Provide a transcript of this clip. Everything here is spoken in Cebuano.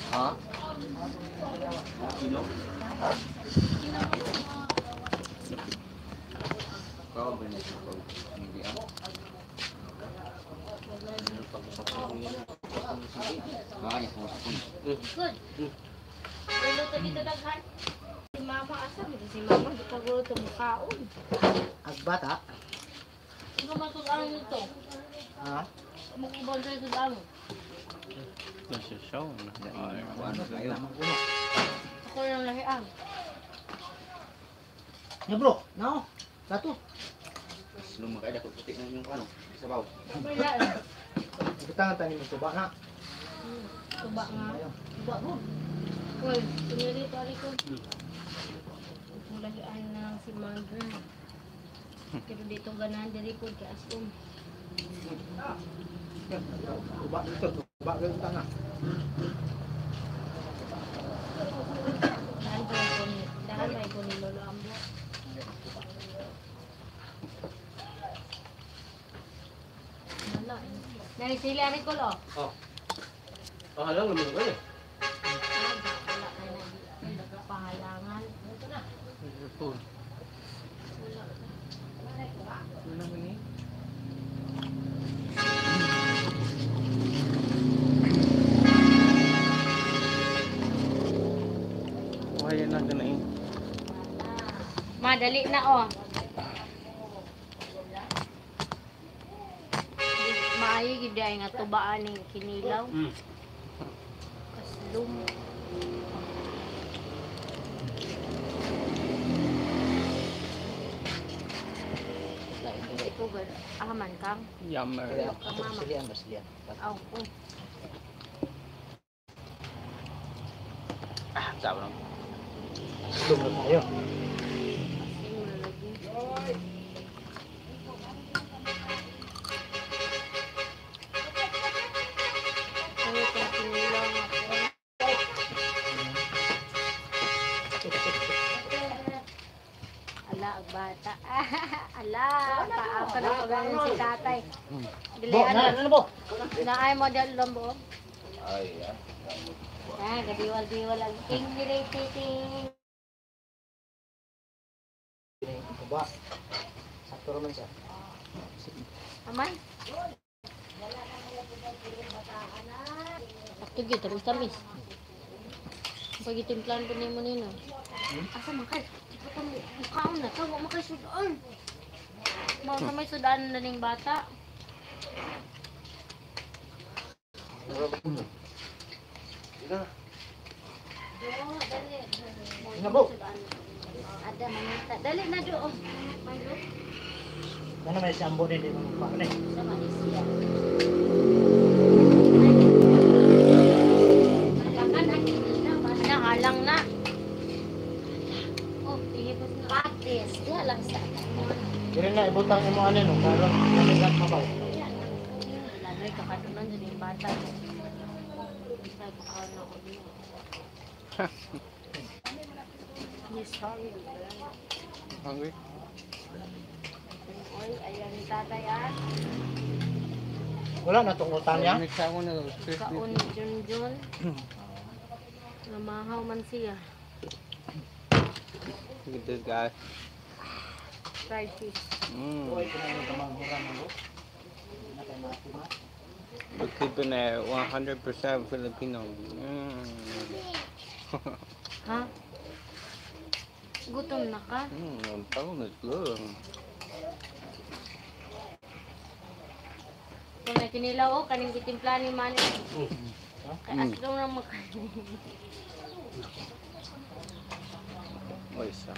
Ha? Kilo? Kau ba na siya pag hindi ah? Baka niya kung sapon. Good. Luto dito daghan. Si mama asa mo si mama di pa gulo to mukaon. Agbata. Ikaw matug-an nito. Ha? Mukubal sa tug-an. Nasa show na. Ay, Ano kayo? Ako lang lahian. Nya bro, nao. Plato. Sebelum makaya dako putik na yung ano, sabaw. Wala eh. Butangan tani mo suba na. Tuba nga. Tuba mo. Uy, tumili to ali ko. Kung lahian na lang si Mandra. Pero dito ganahan diri ko kay asom. Tuba dito, tuba dito na. Dahil ba ko ni dahil ba ko ni Lolo Ambo. Wala eh. Nari sili ari ko lo. Oh. Oh, halang naman ko eh. Ah, wala kayo na pahalangan. Food. Wala. Ano naman eh? Why you're not gonna eat? Madali na oh. Maayo gid ay nga tubaan ning kinilaw. Kaslum. Ikaw ba? Aman kang? Yummer. Ato silian ba silian. Aw, oh. Ah, sabaw lang. Lum na tayo. Sino na lagi? Ano itong kinilaw nga po? Ala, ang bata. Ala, paapa na paganon si tatay. Dili, Bo, ano? na ano bo? Naay mo dyan lambo. Ay, ah. Ah, gadiwal-diwal ang ting ting. Tuba. Sakto raman siya. Amay. Sakto gyud tamis tamis. Pagitimplan ko nimo nino. Asa man kay? Mukaon na to, wa man kay sudan. Mao sa may sudan na ning bata. Ika. Dali. Ano bo? Ada mangita. Dali na do. Oh. May do. Ano may sambo din di mo pa ni. Sa Malaysia. Na halang na. Oh, ihipos na. Patis. Diha lang sa. Dili na ibutang imo ano no karon namigat mabaw. Lagay kakadunan dyan yung bata. Ay, kakaon ako din. He's hungry. Hungry? Oy, ayan ni tatay ah. Wala na tong utang niya. Let me try one of those crispy. Kaon ni Junjun. Namahaw man siya. Look at this guy. Fried fish. Uy, kuno ka manghura mo. Na kay mati ma. We're keeping it 100% Filipino. Ha? Gutom na ka? The bone is good. Kung may kinilaw oh, kaning gitimpla ni Manny. Kay aslong lang makain. Wait, so.